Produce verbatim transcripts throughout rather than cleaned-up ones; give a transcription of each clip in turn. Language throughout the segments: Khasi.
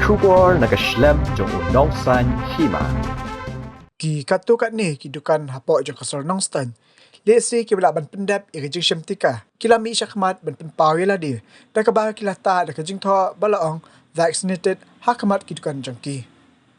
Khubor na ka shlem jong u nongsan hima. Ki katto katne ki dukan hapoh jong ka sor Nongstoiñ, lehse kiba lah ban pyndep ïa ka jingshim tika, ki la mih shakhmat ban pynpaw ïa lade da kaba ki la tah da ka jingthoh ba la ong vaccinated ha khmat ki dukan jong ki.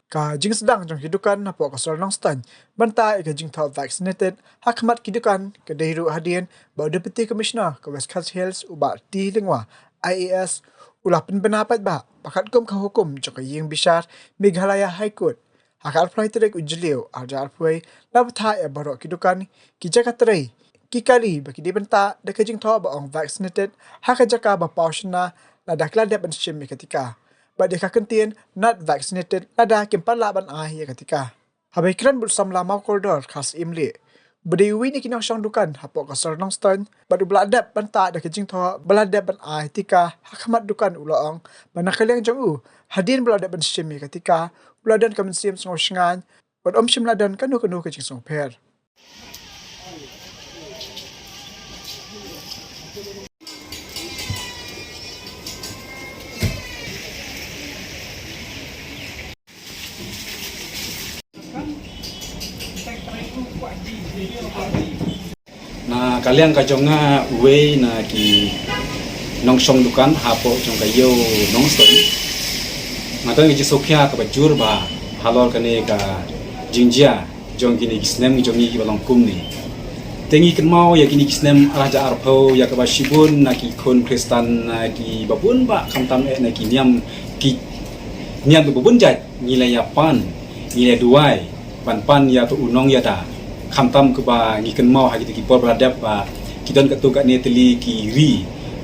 Ka jingsdang jong ki dukan hapoh ka sor Nongstoiñ ban tah ïa ka jingthoh vaccinated ha khmat ki dukan ka dei ruh hadien ba u Deputy Commissioner ka West Khasi Hills, u Bah T Lyngwa, I A S, u la pynbna paidbah ba katkum ka hukum jong ka ïing bishar Meghalaya High Court, ha ka arphew lai tarik u Jylliew arhajar arphew, la bthah ïa baroh ki dukan, ki jaka trei, ki kali ba ki dei ban tah da ka jingthoh ba ong vaccinated ha ka jaka ba paw shynna lada ki la dep ban shim ïa ka tika, bad ïa ka kyntien not vaccinated lada kim pat lah ban ai ïa ka tika. Haba ïakren bad u samla mawkordor Khasi Imlieh, ba dei uwei na ki nongshong dukan hapoh ka sor Nongstoiñ bad uba la dep ban tah da ka jingthoh ba la dep ban ai tika ha khmat dukan, u la ong ba na ka liang jong u, hadien ba la dep ban shim ïa ka tika, u la don ka mynsiem sngewshngaiñ bad um shym la don kano kano ka jingsngewpher. Na ka liang ka jong nga, uwei na ki nongshong dukan hapoh jong ka ïew Nongstoiñ, nga don ka jingsngewkhia kaba jur bha halor kane ka jingjia jong kine ki snem jong ngi kiba long kumne. Te ngi kynmaw ïa kine ki snem arhajar arphew ïa kaba shibun na ki khun Khristan, na kiba bun bah, khamtam eh na ki niam, ki niam kiba bun jait, ngi la ïa pan, ngi la duwai ban pan ïa uto u nongïada. Khamtam kaba ngi kynmaw ha kito ki por ba la dep ba ki don katto katne tylli ki ri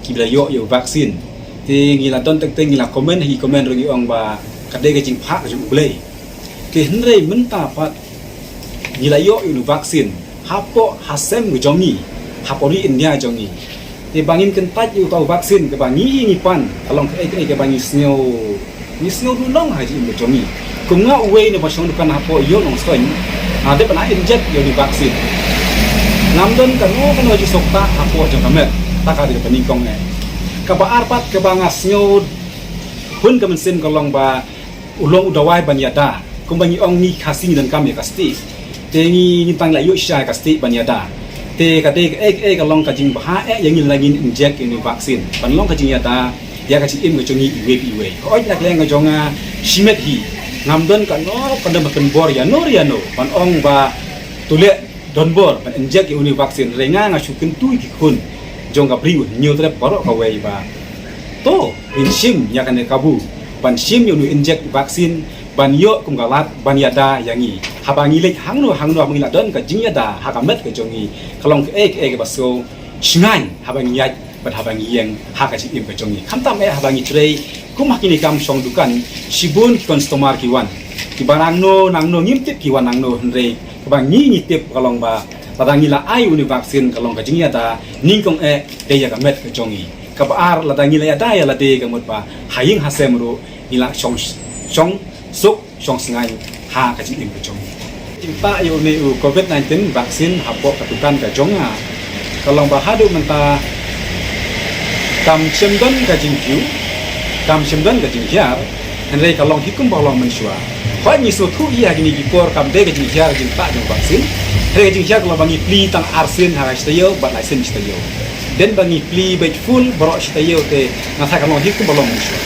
kiba la ïoh ïa u vaccine. Te ngi la don teng teng, ngi la comment ha ki comment ruh, ngi ong ba ka dei ka jingphah ka jong U Blei. Te hynrei mynta pat ngi la ïoh ïa une u vaccine hapoh hasem ka jong ngi, hapoh ri India jong ngi. Te ba ngin kyntait ïa uta u vaccine kaba ngi, ngi pan, ka long kaei kaei kaba ngi sngew, ngi sngew duh noh ha ka jingim ka jong ngi. Kum nga uwei na ba shong dukan hapoh ïew Nongstoiñ, nga dep ban ai inject ïa une u vaccine. Ngam don kano kano ka jingsuk ta hapoh jong ka met, ta ka dei kaba nyngkong eh. Kaba ar pat kaba nga sngew hun ka mynsiem ka long ba u long u dawai ban ïada. Kumba ngi ong, ngi Khasi ngi donkam ïa ka stick. Te ngi, ngi tang la ïoh shisha ïa ka stick ban ïada. Te ka dei kaei kaei ka long ka jingbha eh ïa ngi lada ngin inject ïa une u vaccine ban long ka jingïada ïa ka jingim ka jong ngi iwei pa iwei. Hooid, na ka liang ka jong nga, shimet hi, ngam don kano kano ban pynbor ïano ïano ban ong ba to leh donbor ban inject ïa une u vaccine. Hynrei nga, nga shu kyntu ïa ki khun jong ka Bri U Hynñiewtrep baroh kawei ba to ngin shim ïa kane ka kabu ban shim ïa une u inject vaccine, ban ïoh kum ka lad ban ïada ïa ngi. Haba ngi leit hangno hangno, haba ngi la don ka jingïada ha ka met ka jong ngi, ka long kaei kaei kaba sngewshngaiñ haba ngi ïaid bad haba ngi ïeng ha ka jingim ka jong ngi. Khamtam eh haba ngi trei kum ha kine ki kam shong dukan, shibun ki customer ki wan, kiba nangno nangno ngim tip ki wan nangno, hynrei kaba ngi, ngi tip ka long ba lada ngi la ai une u vaccine, ka long ka jingïada nyngkong eh dei ïa ka met ka jong ngi. Kaba ar, lada ngi la ïada ïa lade, ka mut ba ha ïing ha sem ruh ngi la shong, shong suk shong sngaiñ ha ka jingim ka jong ngi. Jingtah ïa une u Covid nineteen vaccine hapoh ka dukan ka jong nga, ka long ba haduh mynta kam shym don ka jingkiew, kam shym don ka jinghiar, hynrei ka long hi kumba long mynshuwa. Hooid, ngi sngewthuh hi ha kine ki por kam dei ka jinghiar ka jingtah jong u vaccine, hynrei ka jinghiar ka long ba ngi plie tang arsien ha shi taïew bad laisien shi taïew. Dei ba ngi plie beit full baroh shi taïew, te nga sngew ka long hi kumba long mynshuwa.